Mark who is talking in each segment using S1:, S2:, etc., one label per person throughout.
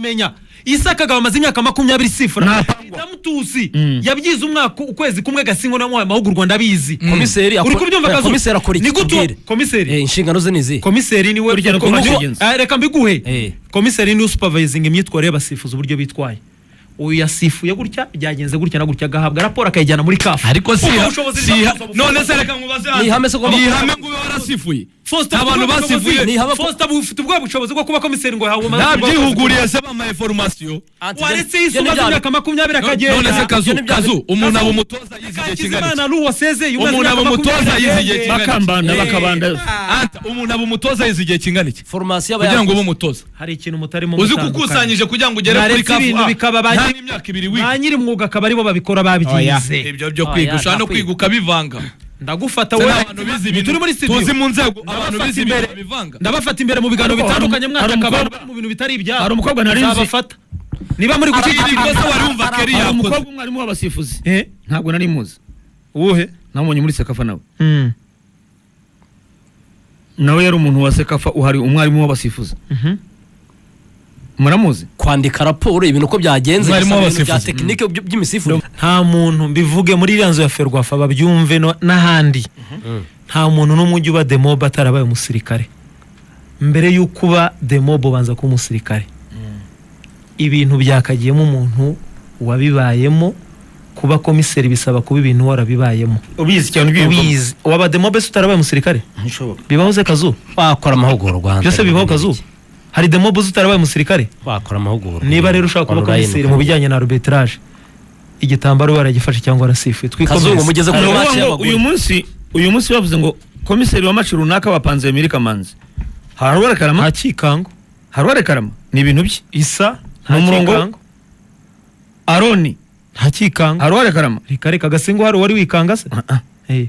S1: Menya Isa Kagabo amaze imyaka 20 sifura.
S2: Ntapangwa.
S1: Ndamutuzi, yabyize umwaka, ukwezi kumwe. Gasingo namuhaye amahugurwa, ndabizi.
S3: Komiseri
S1: Uri kubyumva, Kazu?
S3: Komiseri akora iki?
S1: Ni gute
S3: Tubwire.
S1: Komiseri
S3: Inshingano ze ni izihe?
S1: Komiseri niwe
S2: Burya nuko babigenza.
S1: Reka mbiguhe. Komiseri niwe supervising imyitwarire y'abasifuzi, uburyo bitwaye. Uyu yasifuye gutya, byagenze gutya na gutya, agahabwa raporo akayijyana muri CAF.
S4: Ariko si
S1: Ubwo bushobozi
S4: si
S1: ntabwo
S4: none se reka nkubaze
S3: Ni ihame se ugomba
S4: Ni ihame ngo ube warasifuye?
S1: Faustin,
S4: Abantu
S1: ufite ubwo
S4: basifuye.
S1: bushobozi.
S3: Ni ihame
S1: Faustin ufite ubwo bushobozi bwo kuba komiseri ngo yahawe
S4: Nabyihuguriye se? Bamaye formation?
S1: Waretse Isi umaze imyaka 20 akagenda.
S4: None se Kazu,
S3: Ibyo ni bya-
S4: Kazu, umuntu aba umutoza yize igihe kingana
S1: Hakizimana
S4: iki?
S1: Lu wasezeye umaze
S4: Umuntu
S1: imyaka
S4: aba umutoza
S1: 20
S4: yize igihe kingana iki?
S2: Bakambanda, bakabanda.
S4: Anta, umuntu aba umutoza yize igihe kingana iki
S3: Formation aba
S4: kugira ngo ube
S3: yakoze.
S4: umutoza?
S1: Hari ikintu mutarimo
S4: Uzi ko
S1: mutandukanye.
S4: ukusanyije kugira ngo ugere kuri
S1: Naretse
S4: CAF
S1: ibintu
S4: A,
S1: bikaba ba
S4: nta n'imyaka 2
S1: ba
S4: wiga.
S1: nyiri mwuga, akaba aribo babikora babyize.
S4: Ibyo byo kwiga,
S3: Oya,
S4: ushobora no
S3: nta
S4: kwiga ukabivanga.
S1: Ndagufata
S4: Se
S1: wowe.
S4: n'abantu bize ibintu
S1: Turi muri studio.
S4: tuzi mu nzego, abantu
S1: Ndabafata
S4: bize ibintu
S1: imbere.
S4: babivanga.
S1: Ndabafata imbere mu biganiro
S2: Ariko
S1: bitandukanye,
S2: hari
S1: mwataka abantu
S2: umukobwa-
S1: mu bintu bitari ibyabo.
S2: hari umukobwa nari nzi.
S1: Nzabafata niba muri
S4: Iri
S1: gucika.
S4: kosa wari wumva Kelly
S2: Hari
S4: yakoze.
S2: umukobwa, umwarimu w'abasifuzi.
S1: Eh?
S2: Ntabwo nari muzi.
S1: Uwuhe?
S2: Namubonye muri CECAFA nawe. Nawe yari umuntu wa CECAFA uhari, umwarimu w'abasifuzi. Muramuzi?
S3: Kwandika raporo ibintu uko byagenze,
S4: Umwarimu
S3: gusa ibintu bya
S4: w'abasifuzi.
S3: tekinike by'imisifurire.
S1: Nta muntu, mbivuge muri iriya nzu ya FERWAFA babyumve n'ahandi, nta muntu n'umwe ujya uba demob atarabaye umusirikare. Mbere y'uko uba demob ubanza kuba umusirikare. Ibintu byakagiyemo umuntu wabibayemo. Kuba komiseri bisaba kuba ibintu warabibayemo.
S2: Ubizi cyane, ubyiyumvamo.
S1: Ubizi. Waba demob se utarabaye umusirikare?
S2: Ntishoboka.
S1: Bibaho se, Kazu?
S3: Wakora amahugurwa.
S1: Byose bibaho, Kazu? Hari demob uzi utarabaye umusirikare?
S3: Wakora amahugurwa.
S1: Niba rero ushaka kuba
S3: Online.
S1: komiseri mu bijyanye na arbitrage, igitambaro waragifashe cyangwa warasifuye.
S3: Kazungu,
S1: Twikomereze.
S3: mugeze kuri
S2: Ni
S3: match
S2: ukuvuga ngo
S3: y'abagore.
S2: uyu munsi bavuze ngo komiseri wa match runaka bapanze Emile Kamanzi, hari uwarekarama?
S1: Nta cyikango.
S2: Hari uwarekarama, ni ibintu bye.
S1: Isa nta
S2: Ni umurongo.
S1: cyikango.
S2: Aroni.
S1: Nta cyikango.
S2: Hari uwarekarama?
S1: Reka reka, Gasingo hari uwari wikanga se? Eh,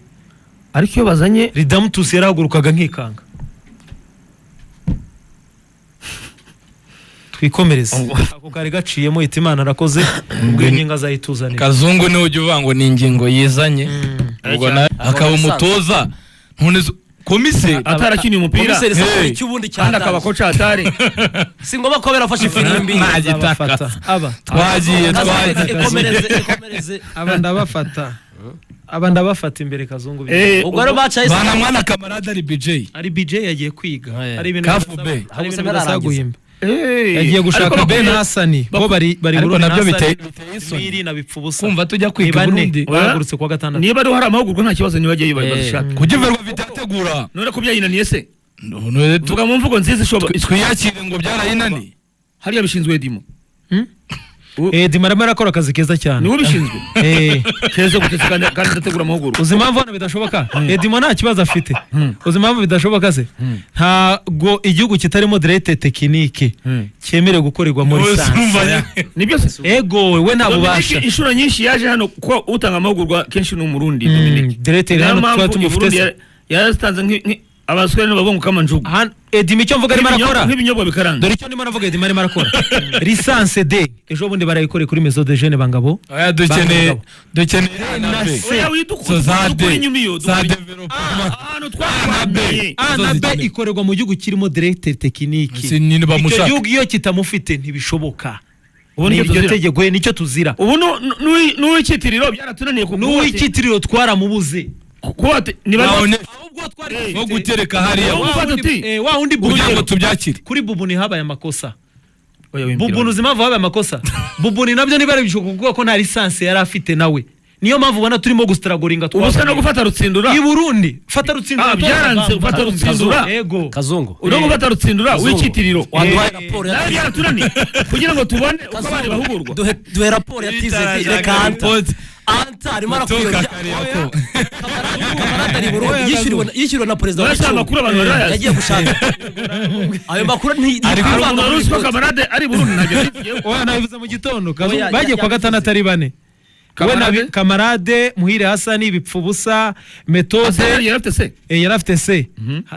S2: Ariko iyo bazanye
S1: Ridamutusi yarahagurukaga nkikanga. Twikomereze, ako kari gaciyemo. Imana arakoze, ubwo iyo ngingo azayituzanira.
S4: Kazungu niwe ujya uvuga ngo ni ingingo yizanye, ubwo nawe akaba umutoza. None komiseri
S2: atarakiniye umupira.
S3: Komiseri se
S4: Hey.
S3: icyo ubundi
S2: Kandi akaba
S3: cyatanze.
S2: koca atari
S3: Si ngombwa ko yarafashe ifirimbi.
S4: Ntagitaka.
S1: Nzabafata. Aba
S4: Twagiye.
S3: Kazungu,
S4: Twagiye.
S3: ikomereze, ikomereze.
S1: Aba ndabafata, aba ndabafata imbere, Kazungu.
S3: Ubwo rero match yahise
S4: Bana mwana kamarade ari BJ.
S1: Ari BJ, yagiye kwiga. Hari ibintu
S4: Kafu
S1: bidasaba-
S4: B.
S1: hari ibintu
S3: Ahubwo se
S1: bidasaba
S3: nararangiza.
S1: guhimba. Yagiye gushaka Ben Hasani, bo bari
S4: Ariko
S1: Burundi.
S4: nabyo
S1: Hasani,
S4: biteye isoni.
S1: Miri na Bipfubusa.
S4: Kumva tujya
S1: Ni
S4: kwiga i
S1: bane
S4: Burundi.
S1: bahagurutse kuwa gatandatu.
S2: Niba ariho hari amahugurwa, nta kibazo, niba agiye bazishaka.
S4: Kuki Ferwafa itategura?
S2: None ko byayinaniye se?
S4: None
S2: Vuga mu mvugo nziza ishoboka.
S4: Twiyakire ngo byarayinaniye.
S2: Hariya bishinzwe Dimo.
S1: Dima arimo arakora akazi keza cyane.
S2: Niwe ubishinzwe. Keza gutetse kandi adategura amahugurwa.
S1: Uzi impamvu hano bidashoboka? Edimo nta kibazo afite. Uzi impamvu bidashoboka se? Ntago igihugu kitarimo directeur technique cyemerewe gukorerwa muri
S4: Wowe
S1: sanse.
S4: urumva nyine.
S2: Nibyo se?
S1: Ego, we nta
S2: Dominique
S1: bubasha.
S2: inshuro nyinshi yaje hano, kuko utanga amahugurwa kenshi ni Umurundi, Dominique.
S1: Directeur
S2: Niyo
S1: hano twaba
S2: mpamvu i
S1: tumufite
S2: Burundi
S1: se.
S2: yaratanze abaswere bavuga ngo kama njugu.
S1: Edimo icyo mvuga arimo arakora.
S2: Nk'ibinyobwa bikaranze.
S1: Dore icyo ndimo navuga, Edimo arimo arakora licence D, ejo bundi barayikoreye kuri Maison de Jeunes Bangabo.
S4: Oya, dukeneye
S1: Bangabo.
S4: dukeneye A na B.
S2: Oya, widuku-
S4: So za
S2: dukura
S4: D,
S2: inyuma iyo,
S4: za
S2: dukura inyuma.
S4: development.
S2: Ahantu twakwamiye.
S1: A na B ikorerwa mu gihugu kirimo directeur technique.
S4: Si nyine
S1: Icyo
S4: bamushaka.
S1: gihugu iyo kitamufite ntibishoboka.
S2: Ubu
S1: Ni
S2: nicyo
S1: iryo
S2: tuzira.
S1: tegeko, nicyo tuzira.
S2: Ubu n'uw'icyitiriro byaratunaniye
S1: N'uw'icyitiriro twaramubuze.
S2: Kuba ati niba
S4: None
S1: Ahubwo twari
S4: nko gutereka hariya
S2: Wowe ufata uti
S1: wa wundi
S4: kugira ngo
S1: Bubuni,
S4: tubyakire.
S1: Kuri Bubuni habaye amakosa.
S2: Oya, wimbwira.
S1: Bubuni, uzi impamvu habaye amakosa? Bubuni nabyo niba ari ibishuko, kuko ko nta licence yari afite nawe. Niyo mpamvu ubona turimo gustrugglinga.
S2: Ubu se no gufata Rutsindura
S1: I Burundi fata Rutsindura.
S2: Ah, byaranze gufata Rutsindura.
S1: Ego.
S3: Kazungu.
S2: Uri gufata Rutsindura
S3: Kazungu.
S2: w'icyitiriro.
S3: Waduhaye raporo ya
S2: Nawe byaratunaniye kugira ngo tubone uko abandi bahugurwa.
S3: Duhe raporo ya TZD. Reka Anta Anta arimo
S4: Gutuka
S3: arakuyobya.
S4: kariya ko.
S3: Kamarade ari i Burundi, yishyuriwe na perezida wa
S2: Urashaka
S3: Gicumbi.
S2: amakuru abantu barayazi.
S3: Yagiye gushaka ayo makuru
S4: Ariko
S2: Hari
S3: ntivanga
S2: umuntu wari
S3: muri
S2: uzi ko
S3: ripoti.
S2: Kamarade ari i Burundi? Ntabyo nari.
S1: Oya, nabivuze mu gitondo. Kazungu,
S3: Oya,
S1: bagiye kuwa
S3: yabivuze.
S1: gatandatu ari bane. We na
S2: Kamarade?
S1: Kamarade, Muhire Hasani, Bipfubusa, Metode.
S2: Yari afite se?
S1: Yari afite se,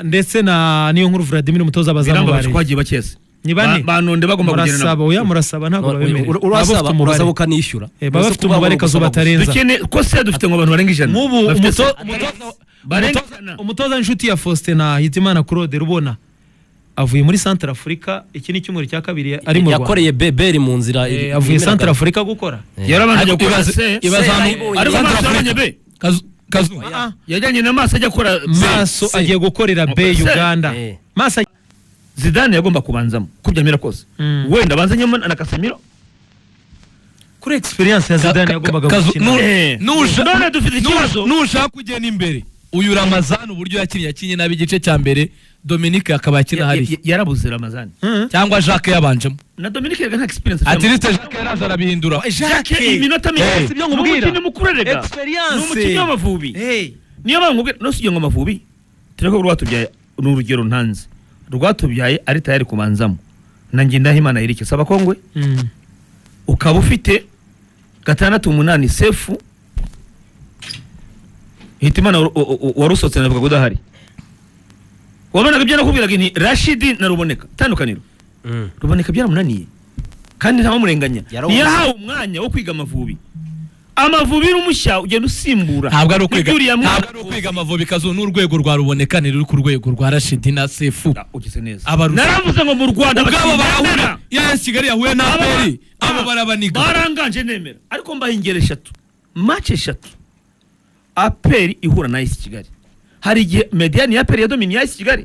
S1: ndetse na niyo nkuru Vladimir, umutoza abazamu.
S2: Birambabaje
S1: Bare
S2: ko hagiye bakeze.
S1: Ni bane.
S2: Banonde bagomba kugenda
S1: Murasaba,
S2: nabo.
S1: oya, murasaba, ntabwo babemerera. Baba bafite
S3: Urasaba
S1: umubare.
S3: urasaba ukanishyura.
S1: Baba bafite umubare, Kazuba, batarenza.
S2: Dukeneye ko se dufite ngo abantu barenga 100
S1: Nk'ubu
S2: bafite se. Barenga 100.
S1: umutoza w'inshuti ya Faustin na Hitimana Claude Rubona. Avuye muri Centre Africa, iki ni icyumweru cya kabiri ari mu Rwanda.
S3: Yakoreye beberi mu nzira.
S1: Avuye Centre Africa gukora.
S2: Yarabanje
S4: Ariko
S2: gukora
S4: ibaze-
S2: C.
S4: ibaze
S3: Se
S4: ahantu-
S3: yarayibonye.
S2: Ariko
S4: Centre
S2: Maso
S4: Africa.
S2: yabonye B.
S4: Kazu.
S2: Yajyanye na Maso ajya gukora B.
S1: Maso
S3: C.
S1: agiye gukorera B
S2: C.
S1: Uganda. Maso
S2: Zidane yagomba kubanzamo uko byamera kose. Wenda abanze nyuma na Casemiro.
S1: Kuri experience ya Zidane yagombaga
S4: Kazu,
S1: gukina.
S2: None dufite ikibazo.
S4: Nushaka kugenda imbere, uyu Ramazani uburyo yakinnye nabi igice cya mbere, Dominique akaba akina hariya.
S2: Yarabuze Ramazani.
S4: Cyangwa Jacques yabanjemo.
S2: Na Dominique rega nta experience afite.
S4: Atiriste Jacques yaraje arabihindura.
S2: Jacques iminota mike.
S1: Si ibyo nkubwira.
S2: Ni umukinnyi mukuru erega.
S1: Experience.
S2: Ni umukinnyi w'Amavubi.
S1: Hey.
S2: Niyo mpamvu nkubwira no si ngo Amavubi tureko Rwatubyaye ni urugero ntanze. Rwatubyaye ari tayari kubanzamo na Ngendahimana Eric saba kongwe. Ukaba ufite gatandatu umunani Sefu Hitimana warusotse navuga ko udahari, wabonaga ibyo nakubwiraga nti Rashidi na Ruboneka tandukaniro. Ruboneka byaramunaniye kandi ntawamurenganya.
S3: Yarawubuze.
S2: Ntiyahawe umwanya wo kwiga Amavubi. Amavubi n'umushya ugenda usimbura.
S4: Ntabwo ari ukwiga,
S2: Nibyo uriya mwana-
S4: ntabwo ari ukwiga Amavubi, Kazu. N'urwego rwa Ruboneka ntiruri ku rwego rwa Rashidi na Sefu.
S2: Ah, ugize neza.
S4: Abarusha.
S2: Naravuze ngo mu Rwanda
S4: Ubwabo
S2: abakinnyi
S4: barahura.
S2: nemera.
S4: Iyo AS Kigali yahuye na APR, abo barabaniga.
S2: Baranganje nemera, ariko mbaha ingero eshatu, match eshatu APR ihura na AS Kigali. Hari igihe médiane ya APR ya domini ya AS Kigali.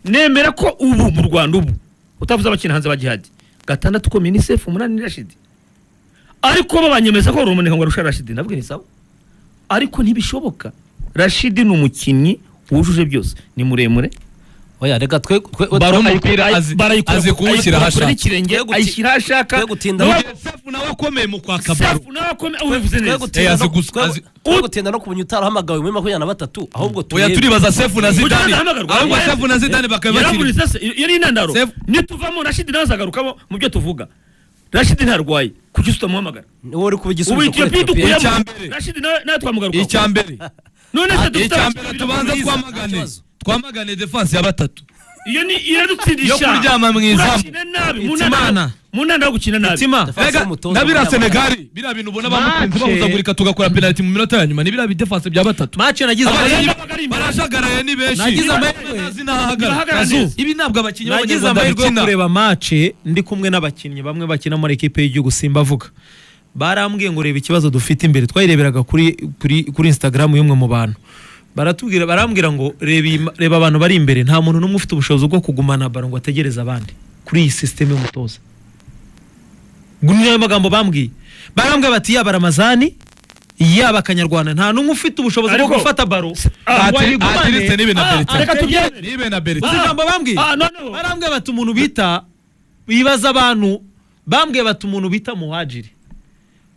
S2: Nemera ko ubu mu Rwanda, ubu utavuze abakina hanze ba Jihadi, gatandatu ko Minisef, umunani ni Rashidi, ariko bo banyemeza ko Ruboneka ngo arusha Rashidi. Ndavuga ni sawa, ariko ntibishoboka. Rashidi ni umukinnyi wujuje byose, ni muremure.
S3: Oya, reka twe
S4: Baro umupira
S2: Barayikura-
S4: azi kuwushyira aho
S2: ayikura
S4: ashaka.
S2: n'ikirenge, ayishyira aho ashaka.
S3: Twe gutinda-
S4: Mu gihe Sefu nawe akomeye mu kwaka baro.
S2: Sefu nawe akomeye, ubivuze
S3: twe
S2: neza.
S3: gutinda twe gutinda no kumenya utarahamagawe muri 23, ahubwo
S4: Oya,
S3: turebe.
S4: turibaza Sefu na
S2: Kugira
S4: Zidane.
S2: ngo ahamagarwe.
S4: Ahubwo Sefu na Zidane bakaba bakiri
S2: Yaravunitse se, iyo ni intandaro. Nituvamo Rashidi nawe azagarukamo mu byo tuvuga. Rashidi ntarwaye, kuki tutamuhamagara?
S3: Niwe uri kuba
S2: Ubu
S3: igisubizo kuri
S2: Etiyopiya
S3: Ethiopia.
S2: dukuyemo
S4: Icya mbere.
S2: Rashidi nawe twamugarukaho.
S4: Icya mbere,
S2: None se dufite
S4: icya mbere
S2: abakinnyi
S4: tubanza
S2: babiri?
S4: twamagane,
S3: Kibazo.
S4: twamagane defense ya batatu
S2: Iyo ni iradutsindisha
S4: yo kuryama mu izamu.
S2: Turakina nabi mu
S1: Hitimana.
S2: mu ntandaro yo gukina nabi.
S1: Hitima.
S3: Defense
S4: Rega,
S3: y'umutoza
S4: na biriya
S3: muri
S4: Senegali, biriya bintu ubona bamutsinze bahuzagurika tugakora penalty mu minota ya nyuma, ni biriya bidefense bya batatu.
S1: Match nagize
S4: Abakinnyi
S1: amahirwe
S4: barajagaraye ni benshi.
S1: Nagize amahirwe.
S4: Ntazi n'ahahagarara.
S2: Ntibahagarara
S4: Kazu,
S2: neza.
S4: ibi ntabwo abakinnyi
S1: Nagize
S4: b'Abanyarwanda
S1: amahirwe yo
S4: bakina.
S1: kureba match ndi kumwe n'abakinnyi bamwe bakina muri ekipe y'igihugu, simbavuga. Barambwiye ngo reba ikibazo dufite imbere. Twayireberaga kuri Instagram y'umwe mu bantu. Baratubwira, barambwira ngo reba reba abantu bari imbere, nta muntu n'umwe ufite ubushobozi bwo kugumana baro ngo ategereze abandi kuri iyi system y'umutoza. Ni ayo magambo bambwiye. Barambwiye bati yaba Ramazani, yaba Akanyarwanda, nta n'umwe ufite ubushobozi bwo
S2: Ariko-
S1: gufata baro ngo ayigumane.
S4: Atiriste nibe na Bertin.
S2: Reka tubyemere.
S4: Nibe na Bertin.
S1: Uzi ijambo bambwiye?
S2: Ah, noneho.
S1: Barambwiye bati umuntu bita, bibaza abantu, bambwiye bati umuntu bita Muhajiri,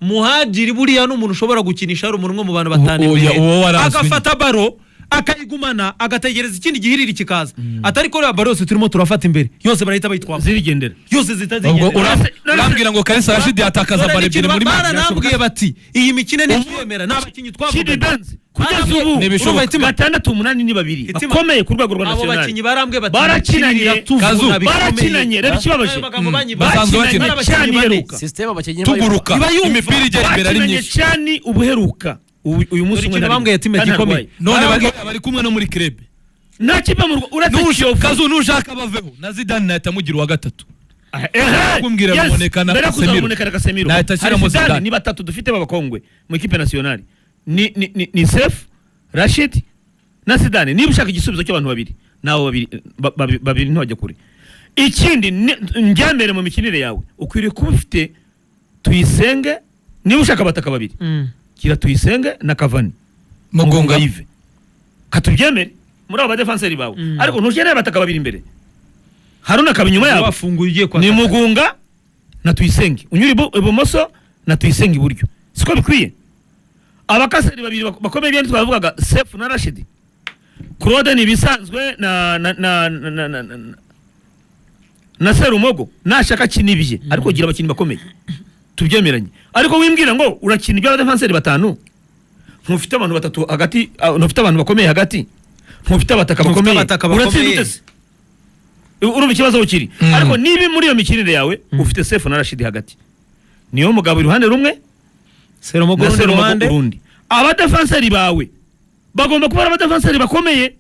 S1: Muhajiri buriya ni umuntu ushobora gukinisha hari umuntu umwe mu bantu batanu
S4: Oya,
S1: imbere.
S4: uwo warazwi.
S1: Agafata baro akayigumana, agategereza ikindi gihiriri kikaza, atari ko reba baro yose turimo turafata imbere yose barahita bayitwamba
S2: Zirigendera.
S1: yose
S4: Ubwo
S1: zitazigendera.
S4: urambwira ngo Kalisa Rashidi yatakaza
S1: Dore
S4: baro ebyiri
S1: n'ikintu
S4: muri match.
S1: baranambwiye bati iyi mikino ntitwemera ni abakinnyi
S2: Chidi
S1: twavugaga.
S2: Benz kugeza ubu
S4: Ntibishoboka.
S1: Urumva Hitima?
S2: gatandatu umunani ni babiri
S1: Hitima.
S2: bakomeye ku rwego rwa
S1: Abo
S2: nationale.
S1: bakinnyi barambwiye bati
S2: Barakinanye.
S1: iratuvuna
S4: Kazu.
S1: bikomeye.
S2: Barakinanye, reba ikibabaje.
S1: Ayo magambo banyibaza.
S4: Basanzwe
S2: Bakinanye
S4: bakina.
S1: Bari abakinnyi
S2: cyane
S1: bane.
S2: iheruka.
S3: System abakinnyi
S4: Tuguruka
S1: Iba yumva.
S4: imipira igera imbere ari
S2: Bakinanye
S4: myinshi.
S2: cyane ubuheruka. Uyu munsi
S1: Dore
S2: umwe
S1: ikintu
S2: ntarimo.
S1: bambwiye Time
S2: Kandi
S1: gikomeye.
S2: arwaye.
S4: None bari kumwe no muri club.
S2: Nta kipe mu Rwanda uretse Kiyovu.
S4: Kazu, nushaka baveho na Zidane nahita amugira uwa gatatu.
S2: Ehe,
S4: Kumbwira
S2: yes.
S4: Ruboneka na
S2: Mbere yo kuza
S4: Casemiro.
S2: Ruboneka na Casemiro.
S4: Nahita ashyiramo
S2: Hari Zidane,
S4: Zidane.
S2: ni batatu dufite b'abakongwe mu ikipe nationale. Ni Sefu, Rashid na Zidane. Niba ushaka igisubizo cy'abantu babiri, nabo babiri babiri ntibajya kure. Ikindi njyambere mu mikinire yawe ukwiriye kuba ufite Tuyisenge, niba ushaka abataka babiri. Gira Tuyisenge na Cavani.
S4: Mugunga.
S2: Yves. Katubyemere muri abo badefanseri bawe. Ariko ntukeneye abataka babiri imbere. Haruna akaba inyuma yabo.
S1: Wafunguye ugiye kwa
S2: Ni Mugunga na Tuyisenge unyura ibumoso na Tuyisenge iburyo, siko bikwiye? Abakaseri babiri bakomeye byandi twavugaga, Sefu na Rashidi. Claude ni ibisanzwe na Serumogo nashaka akina ibye, ariko gira abakinnyi bakomeye tubyemeranye. Ariko wimbwira ngo urakina ibyo abadefanseri batanu, ntufite abantu batatu hagati, ntufite abantu bakomeye hagati, ntufite abataka
S1: Ntufite
S2: bakomeye,
S1: abataka bakomeye.
S2: uratsinda ute se? Urumva ikibazo aho kiri? Ariko niba muri iyo mikinire yawe ufite Sefu na Rashidi hagati, niyo mugabo iruhande rumwe
S1: Serumogo
S2: na
S1: urundi
S2: Serumogo
S1: ruhande.
S2: urundi, abadefanseri bawe bagomba kuba ari abadefanseri bakomeye.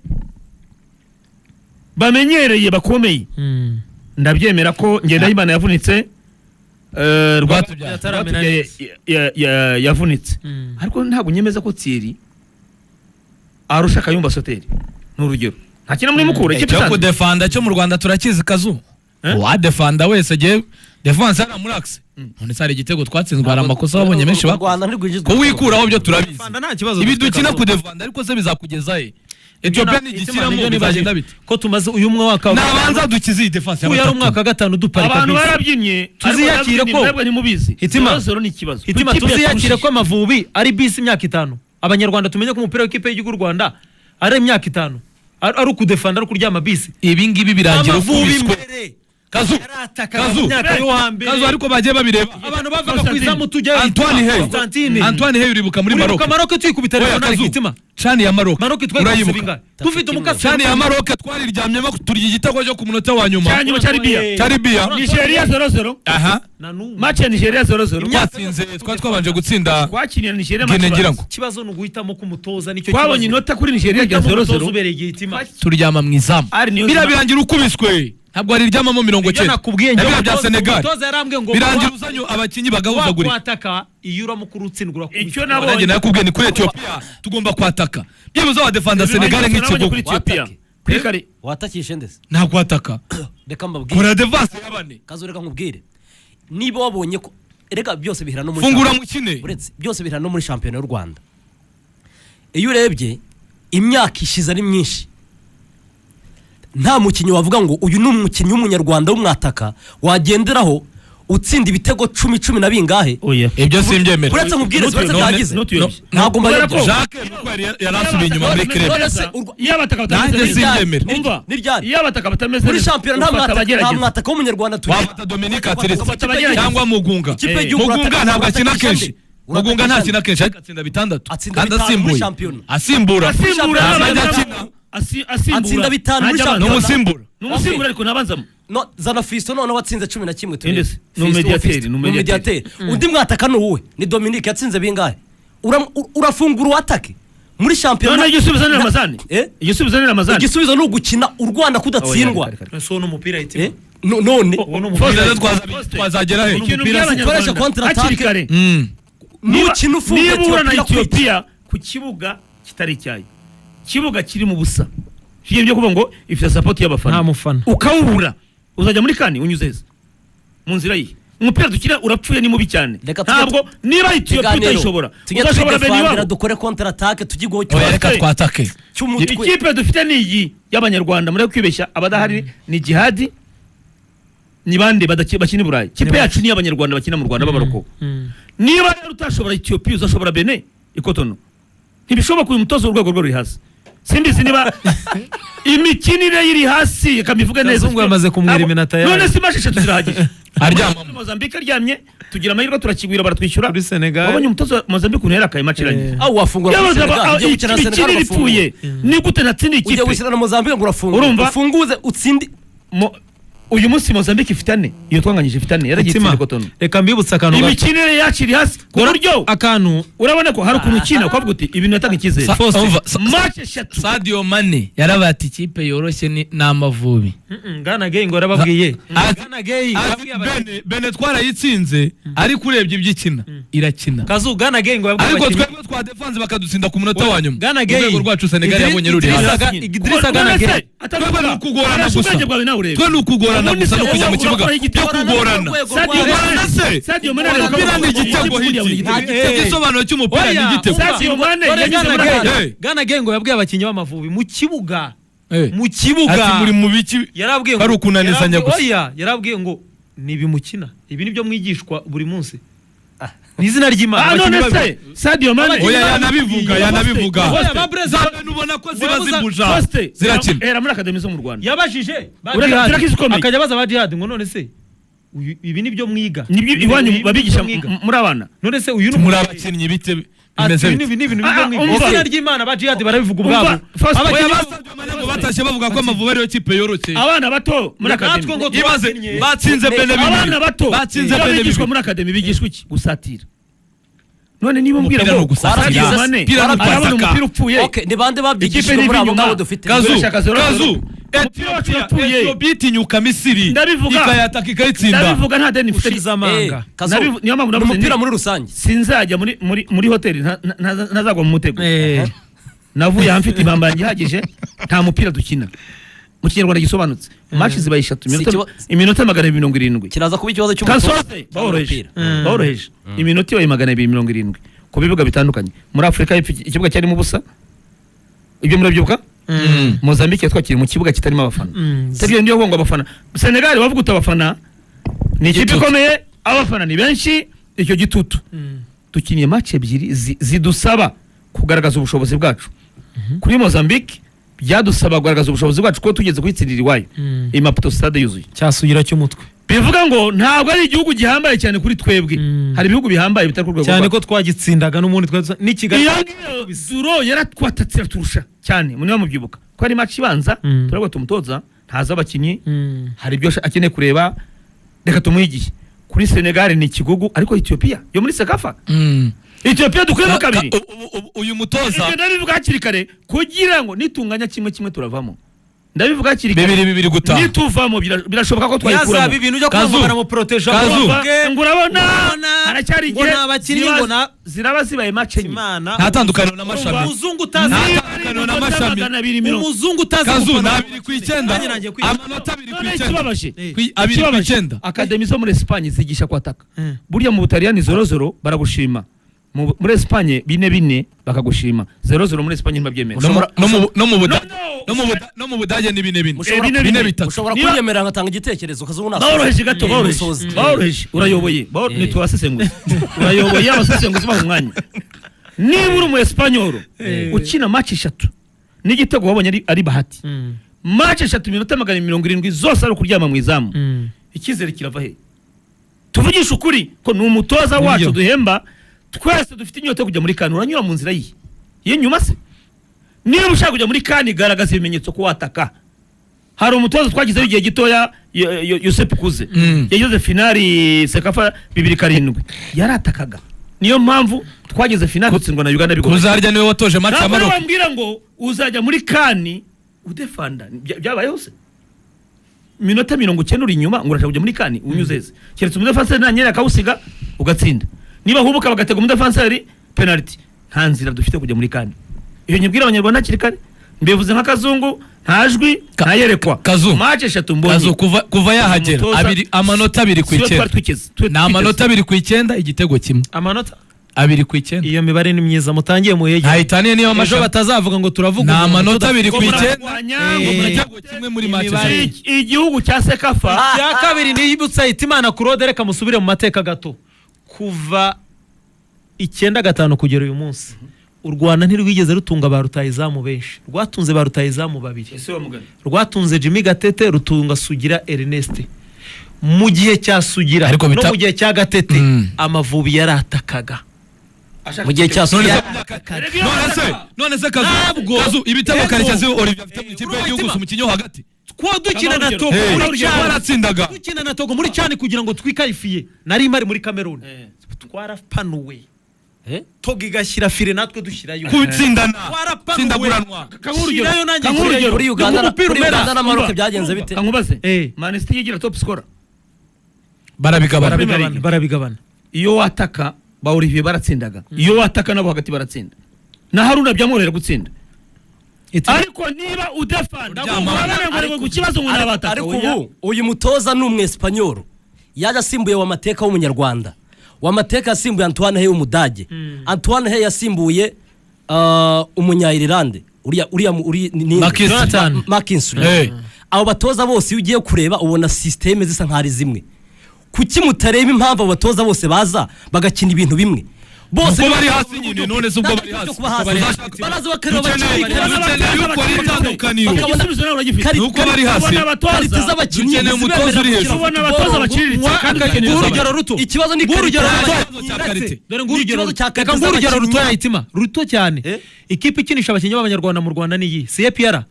S2: Bamenyereye, bakomeye. Ndabyemera ko Ngendahimana yavunitse,
S4: Rwatubyaye.
S1: Ataramena
S2: Rwatubyaye
S1: neza.
S2: yavunitse, ariko ntabwo nyemeza ko Thierry arusha Kayumba Soteri. Ni urugero, ntakina muri Mukura, ikipe
S4: Icyo
S2: isanzwe.
S4: kudefanda cyo mu Rwanda turakizi, Kazu.
S2: Eh?
S4: Uwadefanda wese, giye defense hariya muri axe, none se hari igitego twatsinzwe? Hari amakosa wabonye menshi
S3: U
S4: bakoze?
S3: Rwanda ntirwinjizwa.
S4: Ko wikuraho byo turabizi.
S1: Defanda nta kibazo
S4: Ibi
S1: dufite,
S4: dukina
S1: Kazu.
S4: kudefanda, ariko se bizakugeza he? Ethiopia ntigishyiramo,
S1: Ibyo
S4: bizagenda bite?
S1: Ko tumaze uyu mwaka,
S4: Nabanza dukize iyi defense
S1: uyu ari
S4: y'abatatu.
S1: umwaka wa gatanu duparika
S2: Abantu
S1: bisi.
S2: barabyinnye.
S1: Tuziyakire
S2: ariko mwebwe ntimubizi.
S1: Hitima.
S2: 0-0 ni ikibazo.
S1: Hitima,
S2: Ikipe
S1: tuziyakire
S2: yaturushije.
S1: ko Amavubi ari bisi imyaka 5. Abanyarwanda tumenye ko umupira w'ikipe y'igihugu y'u Rwanda ari imyaka 5, ari ukudefanda, ari ukuryama bisi.
S4: Ibi ngibi birangira
S1: Amavubi
S4: ukubiswe.
S1: mbere
S4: Kazu,
S1: yaratakaga
S4: Kazu,
S1: mu myaka yo hambere.
S4: Kazu, ariko bagiye babireba.
S1: Abantu bavaga ku
S2: Constantine.
S1: izamu tujyayo.
S4: Antoine Hey.
S1: Constantine.
S4: Antoine Hey, uribuka muri Maroc?
S1: Uribuka Maroc tuyikubita
S4: Oya,
S1: Regional?
S4: Kazu,
S1: Hitima.
S4: CHAN ya Maroc.
S1: Maroc twayikubise
S4: Urayibuka?
S1: bingahe dufite umukasi?
S4: CHAN ya Maroc twariryamyemo, turya igitego cyo ku munota wa nyuma.
S2: Cya nyuma cya Libya.
S4: Cya Libya.
S2: Nigeria 0-0.
S4: Aha.
S1: Na n'ubu.
S2: Match ya Nigeria 0-0.
S4: Twatsinze, twari twabanje gutsinda
S2: Twakiniye na Nigeria match
S4: Guinea, ngira
S2: ibanza.
S4: ngo.
S1: Ikibazo ni uguhitamo k'umutoza, nicyo
S2: Twabonye
S1: kibazo.
S2: inota kuri Nigeria rya
S1: Guhitamo umutoza
S2: 0-0.
S1: ubereye igihe, Hitima.
S4: Turyama mu izamu.
S2: Ari niyo
S4: Biriya
S2: nzima.
S4: birangira ukubiswe, ntabwo wariryamamo mirongo
S1: Ibyo
S4: cyenda.
S1: nakubwiye
S4: Na
S1: njye,
S4: biriya bya Senegal
S1: umutoza yarambwiye ngo
S4: birangira uzanye abakinnyi bagahuzagurika.
S1: Wakwataka, iyo uramuka urutsindwa urakubita.
S2: Icyo nabonye
S4: Nanjye nakubwiye ni kuri Ethiopia tugomba kwataka, byibuze wadefanda Senegal
S2: Nabonye
S4: nk'ikigo.
S2: kuri Ethiopia.
S3: Watake.
S2: Kuri kare.
S3: Watakishe ndetse.
S4: Nta kwataka.
S3: Reka mbabwire.
S4: Kora defense ya bane.
S3: Kazu, reka nkubwire, niba wabonye ko reka byose bihera no muri
S4: Fungura
S3: shampiyona.
S4: mukine.
S3: Uretse byose bihera no muri shampiyona y'u Rwanda. Iyo urebye imyaka ishize ari myinshi, nta mukinnyi wavuga ngo uyu ni umukinnyi w'umunyarwanda w'umwataka wagenderaho utsinda ibitego 10, 10 na bingahe.
S2: Oya.
S4: Ibyo simbyemera.
S3: Uretse nkubwire, uretse byagize.
S2: Ntutuyobye.
S3: Ntabwo
S2: Kubera
S3: mbayobye.
S2: ko-
S4: Jacques nuko yari asubiye inyuma muri club.
S3: None se
S2: Iyo abataka
S4: Nanjye
S2: batameze neza.
S4: simbyemera.
S2: Umva.
S3: Ni ryari?
S2: Iyo abataka batameze
S3: Muri
S2: neza,
S3: shampiyona nta
S2: ufata
S3: mwataka, nta
S2: abagerageza.
S3: mwataka w'umunyarwanda tugira.
S4: Wafata Dominique Ateretse
S2: Ufata abagerageza.
S4: cyangwa Mugunga.
S3: Ikipe y'igihugu
S4: Mugunga ntabwo akina
S3: uratakisha
S4: kenshi.
S3: nde?
S4: Mugunga
S3: Uratakisha
S4: ntakina
S3: nde?
S4: kenshi, ariko atsinda 6
S3: Atsinda
S4: kandi
S3: 5 muri
S4: asimbuye.
S3: shampiyona.
S4: Asimbura.
S2: Asimbura.
S4: Ntabwo ajya
S2: Ntabanzamo.
S4: akina.
S2: Asimbura.
S3: Atsinda 5 muri
S2: Ntajya
S3: shampiyona.
S4: Ni
S2: abanza.
S4: umusimbura.
S2: Ni umusimbura, ariko ntabanzamo.
S3: No, zana Fiston noneho watsinze 11 turebe.
S2: Inde se? Ni
S3: Fiston,
S2: umumediateri,
S3: Fiston.
S2: ni
S3: Ni umumediateri. Undi mwataka ni uwuhe? Ni Dominique yatsinze bingahe? Urafungura uwatake muri shampiyona.
S2: None igisubizo ni Ramazani.
S3: Eh?
S2: Igisubizo ni Ramazani.
S3: Igisubizo ni ugukina u Rwanda kudatsindwa.
S2: Oya, reka, reka.
S1: Ese uwo ni umupira, Hitima?
S3: Eh? None
S1: Uwo ni umupira.
S4: Rero twazagera he?
S2: Ikintu
S1: Umupira
S2: mbwira
S3: ukoresha
S2: Abanyarwanda,
S3: contre attaque.
S2: hakiri kare.
S3: Nukina ufunga
S2: Niba uhura na
S3: Ethiopia kwica.
S2: Ethiopia ku kibuga kitari icyayo, kibuga kiri mu busa, ibyo byo kuvuga ngo ifite support y'abafana,
S1: Nta mufana.
S2: ukawubura, uzajya muri CAN unyuze heza mu nzira ye? Umupira dukina urapfuye, ni mubi cyane.
S3: Reka tujye
S2: Ntabwo niba Ethiopia
S3: Ikiganiro.
S2: utayishobora,
S3: Tujye
S2: uzashobora bene
S3: twidefandira,
S2: iwabo?
S3: dukore contre attaque, tujye
S4: Oya, reka twatake.
S3: cy'umutwe.
S2: Ikipe dufite ni iyi y'Abanyarwanda, muri kwibeshya abadahari ni Jihadi, ni bande bakina i Burayi. Ikipe yacu ni iy'Abanyarwanda bakina mu Rwanda b'abaroko. Niba rero utashobora Ethiopia, uzashobora Benin i Cotonou? Ntibishoboka. Uyu mutozo urwego rwe ruri hasi, simbizi niba imikinire iri hasi, reka mbivuge neza.
S1: Kazungu yamaze kumwera iminota yayo.
S2: None si match 3 zirahagije?
S4: Aryamamo.
S2: Mozambique aryamye, tugira amahirwe turakigwira, baratwishyura.
S1: Kuri Senegal.
S2: Wabonye umutoza wa Mozambique ukuntu yarakaye match irangiye?
S3: Aho wafungura muri
S2: Yabaza
S3: Senegal, ugiye gukina na Senegal
S2: imikinire
S3: ugafungura.
S2: ipfuye, ni gute natsinda
S3: Ugiye
S2: ikipe?
S3: gukina na Mozambique ngo urafungura.
S2: Urumva?
S3: Ufunguze utsinde.
S2: Uyu munsi Mozambique ifite ane, iyo twanganyije ifite ane, yaragiye
S1: Hitima,
S2: itsinda Cotonou.
S1: reka mbibutse akantu gato.
S2: Imikinire yacu iri hasi ku buryo
S1: Akantu
S2: urabona ko hari ukuntu ukina ukavuga uti ibintu yatanga icyizere.
S4: Umva,
S2: Match 3.
S4: Sadio Mane yarabaye ati ikipe yoroshye ni Amavubi.
S1: Gana Gay ngo yarababwiye.
S4: Ati-
S1: Gana Gay
S4: Ati
S1: yarabwiye
S4: Bene twarayitsinze, ariko urebye ibyo ikina irakina.
S1: Kazu, Gana Gay ngo yabwiye
S4: Ariko
S1: abakinnyi-
S4: twebwe twadefanze bakadutsinda ku munota wa nyuma.
S1: Gana Gay.
S4: Urwego rwacu Senegal yabonye ruri hasi.
S1: Idrissa Gana Gay.
S4: Twebwe ni ukugorana gusa.
S2: Ubwenge bwawe nawe urebe.
S4: Twe ni ukugorana
S2: Ubundi
S4: gusa
S2: se
S4: no kujya mu
S2: wowe
S4: kibuga
S2: urakora
S4: byo
S2: igitego.
S4: kugorana.
S2: Sadio
S4: Kugorana
S2: Mane
S4: se?
S2: Sadio Mane
S4: Umupira ni igitego, hiti. Igisobanuro cy'umupira ni
S1: Oya,
S4: igitego.
S2: Sadio Mane
S1: Dore
S2: yanyuze
S1: Gana
S2: muri
S1: Gay.
S4: Hey.
S1: Gana Gay ngo yabwiye abakinnyi b'Amavubi mu kibuga.
S4: Eh.
S1: Mu kibuga.
S4: Ati muri mu biki?
S1: Yarabwiye ngo
S4: Ari ukunanizanya gusa.
S1: Oya, yarabwiye ngo nibimukina. Ibi nibyo mwigishwa buri munsi. Ni izina ry'Imana.
S2: Ah,
S1: Abakinnyi
S2: none
S1: babiri.
S2: se Sadio Mane
S4: Oya, yanabivuga, yanabivuga.
S1: Oya, ba Breza-
S4: Za Bene ubona ko ziba
S1: Urabuza-
S4: zibuja.
S2: Faustin,
S4: Zirakina.
S2: era muri academy zo mu Rwanda.
S1: Yabajije ba
S2: Ureka-
S1: Jihad.
S2: tureka izikomeye.
S1: Akajya abaza ba Jihad ngo none se ibi nibyo mwiga?
S2: Nibyo
S1: Ibi
S2: iwanyu
S1: nibyo
S2: babigisha
S1: mwiga?
S2: muri abana.
S1: None se uyu ni
S4: Muri abakinnyi bite bimeze
S1: Ati,
S4: bite?
S1: ibi ni ibintu bimwe
S2: Ah,
S1: mwiga.
S2: umva.
S1: Izina ry'Imana, ba Jihad barabivuga
S2: Umva,
S1: ubwabo.
S2: Faustin,
S4: Oya,
S1: Abakinnyi
S4: ba Sadio Mane ngo batashye bavuga ko Amavubi ariyo kipe yoroshye.
S2: Abana bato muri
S1: Natwe
S2: academy.
S1: ngo
S4: Ibaze
S1: tubakinnye.
S4: batsinze Bene 2.
S2: Abana bato
S4: Batsinze
S2: iyo
S4: Bene
S2: bigishwa
S4: 2.
S2: muri academy bigishwa iki? Gusatira. None niba umbwira
S4: Umupira ni
S2: ngo
S4: ugusatira.
S2: Sadio Mane
S4: Umupira ni
S2: arabona
S4: ukwataka.
S2: umupira upfuye,
S3: Okay, ni bande
S2: ikipe
S3: babyigishijwe
S2: niva
S3: muri abo
S2: inyuma
S3: ngabo dufite?
S4: Kazu,
S2: Urashaka 0-0.
S4: Kazu,
S2: Umupira wacu urapfuye.
S4: Ethiopia itinyuka Misiri
S2: Ndabivuga.
S4: ikayataka ikayitsinda.
S2: Ndabivuga, nta deni mfite.
S1: Ushize amanga.
S3: Kazu,
S2: Niyo mpamvu
S3: ni
S2: navuze
S3: umupira
S2: nti
S3: muri rusange.
S2: Sinzajya muri hoteli ntazagwa mu mutego. Navuye aha mfite impamba yanjye ihagije. Nta mupira dukina mu Kinyarwanda gisobanutse. Match zibaye eshatu,
S3: Si
S2: iminota 270.
S3: Kiraza kuba ikibazo cy'umutoza
S2: Kansoze baworoheje.
S3: cyangwa umupira.
S2: Baworoheje, iminota ibaye 270 ku bibuga bitandukanye. Muri Afurika y'Epfo ikibuga cyarimo ubusa, ibyo murabyibuka. Mozambique yatwakiriye mu kibuga kitarimo abafana. Sibyo, niyo ngo abafana Senegal bavuga uti abafana ni ikipe
S4: Gitutu.
S2: ikomeye, abafana ni benshi, icyo gitutu. Dukiniye match ebyiri zidusaba kugaragaza ubushobozi bwacu. Kuri Mozambique byadusaba kugaragaza ubushobozi bwacu kuko tugeze kuyitsindira iwayo i Maputo, stade yuzuye.
S1: Cyasugira cy'umutwe.
S2: Bivuga ngo ntabwo ari igihugu gihambaye cyane kuri twebwe. Hari ibihugu bihambaye bitari ku rwego
S1: Cyane
S2: rwacu.
S1: ko twagitsindaga n'ubundi twari n'i Kigali.
S2: Iyo ngiyo zuro yaratwatatse, iraturusha cyane. Niba mubyibuka ko ari match ibanza, turavuga tumutoza ntazi abakinnyi, hari ibyo akeneye kureba, reka tumuhe igihe. Kuri Senegal ni ikigugu, ariko Ethiopia yo muri CECAFA, Ethiopia dukuyemo kabiri.
S4: Uyu mutoza
S2: Ibyo ndabivuga hakiri kare kugira ngo nitunganya kimwe kimwe turavamo. Ndabivuga hakiri kare.
S4: 2-2 gutaha.
S2: Nituvamo birashoboka ko
S1: Yazaba
S2: twayikuramo.
S1: ibintu byo
S4: Kazu.
S1: kumva baramuproteja.
S4: Kazu.
S2: Ngo urabona
S1: Urabona,
S2: haracyari
S1: ngo
S2: igihe.
S1: ni abakinnyi, ngo
S2: Ziraba zibaye match enye.
S1: Imana.
S4: Nta tandukaniro n'amashami.
S1: Umuzungu utazi
S4: Nta
S2: Niba
S4: tandukaniro
S2: ari iminota
S4: n'amashami.
S2: 200.
S1: Umuzungu utazi
S4: Kazu, ni
S1: gufana.
S4: 2 ku 9.
S1: Nanjye nangiye kwiga.
S4: Amanota abiri ku
S2: None
S4: icyenda.
S2: ikibabaje,
S4: 2 ku
S2: ikibabaje,
S4: 9.
S2: Academy zo muri Espagne zigisha kwataka. Burya mu Butaliyani 0-0 baragushima, muri Espagne 4-4 bakagushima, 0-0 muri Espagne ntibabyemera.
S4: No mu
S2: No, no.
S4: no mu Budage ni 4-4.
S3: Mushobora-
S2: Bine,
S4: bine
S2: bine.
S4: bitatu.
S3: Ushobora
S2: Niba-
S3: kunyemerera ngatanga igitekerezo, Kazungu nasoza?
S2: Baworoheje gato. Baworoheje.
S3: Musoze.
S2: Baworoheje, urayoboye. Ni tubasesenguzi, urayoboye abasesenguzi baha umwanya. Niba uri umu Espanyol ukina match eshatu n'igitego wabonye ari bahati, match eshatu iminota 270 zose ari ukuryama mu izamu, icyizere kirava he? Tuvugishe ukuri ko ni umutoza wacu
S1: Nibyo.
S2: duhemba twese, dufite inyota yo kujya muri CAN. Uranyura mu nzira yihe y'inyuma se? Niba ushaka kujya muri CAN, garagaza ibimenyetso ko wataka. Hari umutoza twagizeho igihe gitoya, Yosefu Kuze, yageze finali CECAFA 2007, yaratakaga. Niyo mpamvu twageze finali dutsindwa na Uganda bigoye.
S4: Kuzarya niwe watoje match ya
S2: Ntabwo
S4: Maroc.
S2: wambwira ngo uzajya muri CAN udefanda. Byabayeho se? Minota 90 uri inyuma ngo urashaka kujya muri CAN unyuzeze? Keretse umudefanseri nanyera akawusiga ugatsinda, niba hubuka bagatega umudefanseri penalty. Nta nzira dufite kujya muri CAN. Iyo nyibwira Abanyarwanda hakiri kare, mbivuze nka Kazungu, nta jwi, ntayerekwa.
S4: Kazu.
S2: Match eshatu mbonye.
S4: Kazu, kuva yahagera,
S2: Umutoza-
S4: abiri, amanota abiri ku
S2: Siyo twari
S4: icyenda.
S2: twiteze,
S4: Ni amanota 2 ku 9, igitego kimwe.
S1: Amanota
S4: 2 ku 9.
S1: Iyo mibare ni myiza mutangiye muyegere
S4: Ntahitaniye niyo
S1: ejo
S4: amashami.
S1: batazavuga ngo turavuga
S4: Ni
S1: umuntu
S4: amanota 2 ku
S2: Ngo
S4: 9,
S2: murarwanya,
S1: ngo
S4: igitego kimwe muri match
S1: Imibare.
S4: eshatu.
S2: Igihugu cya CECAFA.
S1: Icya kabiri niyibutsa Hitimana Claude, reka musubire mu mateka gato. Kuva 95 kugera uyu munsi, u Rwanda ntirwigeze rutunga ba rutahizamu benshi. Rwatunze ba rutahizamu babiri.
S2: Ese wa mugani?
S1: Rwatunze Jimmy Gatete, rutunga Sugira Ernest. Mu gihe cya Sugira
S4: Ariko
S1: no mu gihe cya Gatete, Amavubi yaratakaga.
S3: Mu gihe cya
S4: None
S3: Sugira
S4: se none se Kazu,
S1: Ntabwo.
S4: Kazu, ibitego
S1: Ego.
S4: Karekezi Olivier afite mu ikipe
S1: Urumva
S4: y'igihugu,
S1: Hitima?
S4: si umukinnyi wo hagati.
S1: Two dukina na Togo
S4: Hey,
S1: muri CHAN,
S4: baratsindaga.
S1: dukina na Togo muri CHAN kugira ngo twikarifiye, nari mpari muri Cameroon, twarapanuwe. Togo igashyira file, natwe dushyirayo.
S4: Kutsindana.
S1: Twarapanuwe.
S4: Tsindaguranwa.
S1: Shyirayo nanjye
S2: Kanguhe
S1: nshyirayo.
S2: urugero.
S3: Kuri Uganda
S1: Niko umupira
S3: kuri
S1: umera.
S3: Uganda na Maroc byagenze bite?
S2: Kankubaze. Man City yigira top scorer.
S4: Barabigabana.
S1: Barabigabana, barabigabana.
S2: Iyo wataka ba Olivier baratsindaga, iyo wataka nabo hagati baratsinda, na Haruna byamworohera gutsinda. Ariko niba udefanda
S4: Uryama.
S2: ngo ku kibazo ngo nabataka.
S3: Ariko
S2: Oya.
S3: ubu uyu mutoza ni umwesipanyoro, yaje asimbuye Wamateka w'Umunyarwanda. Wamateka yasimbuye Antoine Hey w'Umudage. Antoine Hey yasimbuye Umunya-Irilande uriya uri
S4: McKinstry.
S1: Jonathan.
S3: McKinstry.
S4: Hey.
S3: Abo batoza bose iyo ugiye kureba ubona système zisa nkaho ari zimwe. Kuki mutareba impamvu abo batoza bose baza bagakina ibintu bimwe bose?
S4: Ubwo bari hasi nyine, none se ubwo bari hasi?
S3: Kuba hasi.
S4: Uzashaka-
S3: Baraza bakareba
S4: Dukeneye
S3: abakinnyi.
S4: dukeneye ukora itandukaniro.
S3: Bakabona-
S2: Igisubizo nawe uragifite.
S4: Nuko bari hasi.
S2: Ubona abatoza-
S3: Qualité z'abakinnyi
S4: Dukeneye umutoza uri hejuru.
S2: Ubona abatoza baciriritse kandi dukeneye
S1: Nguhe
S2: abatoza.
S1: urugero ruto.
S3: Ikibazo ni
S1: Nguhe urugero
S3: qualité
S1: ruto.
S4: Ikibazo cya qualité.
S1: Dore nguhe urugero
S3: Ikibazo cya
S1: reka
S3: qualité
S1: nguhe urugero
S3: z'abakinnyi.
S1: ruto yahitima ruto cyane. Ikipe ikinisha abakinnyi b'Abanyarwanda mu Rwanda ni iyi, si APR?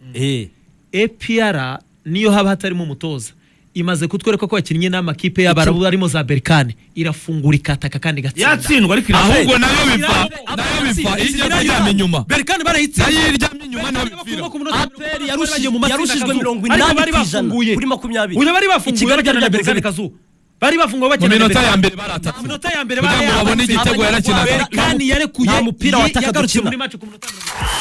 S1: APR niyo haba hatarimo umutoza. Imaze kutwereka ko yakinnye n'amakipe y'Abarabu arimo za Berkane, irafungura, ikataka kandi igatsinda.
S2: Yatsindwa, ariko
S4: Ahubwo
S2: irafungura.
S4: nayo biva iyo ijya kuryama inyuma.
S1: Berkane barayitsinze.
S4: Nayo iyo iryamye inyuma niho bipfira.
S3: APR yarushijwe 80% kuri 20.
S1: Uyu bari bafunguye
S3: Kigali
S1: bakina na
S3: byari
S1: Berkane
S3: byagenze.
S1: Kazu, bari bafunguye
S4: Mu
S1: bakina na
S4: minota
S1: Berkane.
S4: ya mbere baratatse
S1: Mu minota ya mbere
S4: kugira ngo babone igitego, yarakinaga.
S1: Berkane yarekuye,
S3: Nta mupira wataka
S1: yagarutse
S3: dukina.
S1: muri match ku minota 30.